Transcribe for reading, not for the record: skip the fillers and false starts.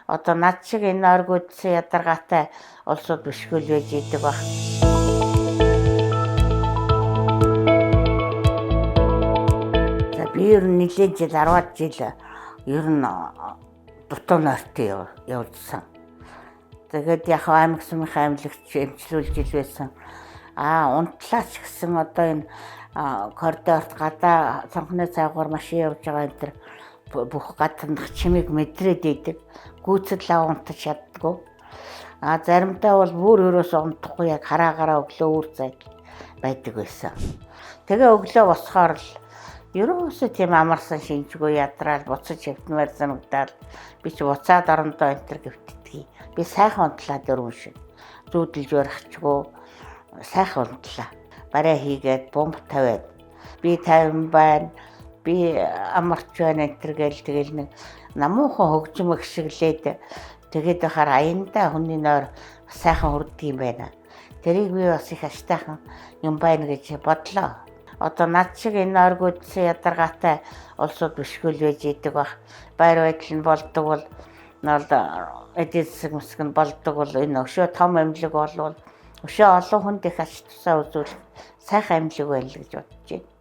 Одоо над шиг энэ оргуудсан ядаргаатай улсууд бишгүүл байж идэг баг. За би ер нь нэлээд жил 10-аад жил ер нь дутуу нойртой явуулсан. Тэгээд яг аймаг сумынхаа эмнэлэгч эмчлүүлж ил байсан. Унтлаач гэсэн одоо энэ коридорт гадаа цонхны цаагуур машин явж байгаа энэ төр бүх гаднах чимийг мэдрээд идэг. Гүйцэл ав унтаж чаддгүй. Заримдаа бол бүр ерөөсөө унтахгүй яг хараагаараа өглөө үр зайд байдаг байсан. Тэгээ өглөө босохоор л ерөөсөө тийм амарсан шинжгүй ядраал буцаж хэвтмээр санагдаал би ч буцаад орондоо энэ төр гэвтдгийг. Би сайхан унтлаа дөрвөн шиг. Зүүдэлж барихчгүй сайхан унтлаа. Барай хийгээд бомб тавиад би 50 байна. Би амарч байна энэ төр гээл тэгэл нэг намуухан хөгжим өгшиглээд тэгээд бахаар аяндаа хүний нойр сайхан хүрдэг юм байна. Тэрийг би бас их аштайхан юм байна гэж бодлоо. Одоо над шиг энэ оргуудсан ядаргаатай улсууд бишгүүл байж идэг баг. Байр байдал нь болдог бол эдийн засаг мэсэг нь болдог бол энэ өшөө том эмнэлэг болвол өшөө олон хүнд их ач тусаа үзүүлэх сайхан эмнэлэг байл гэж бодож байна.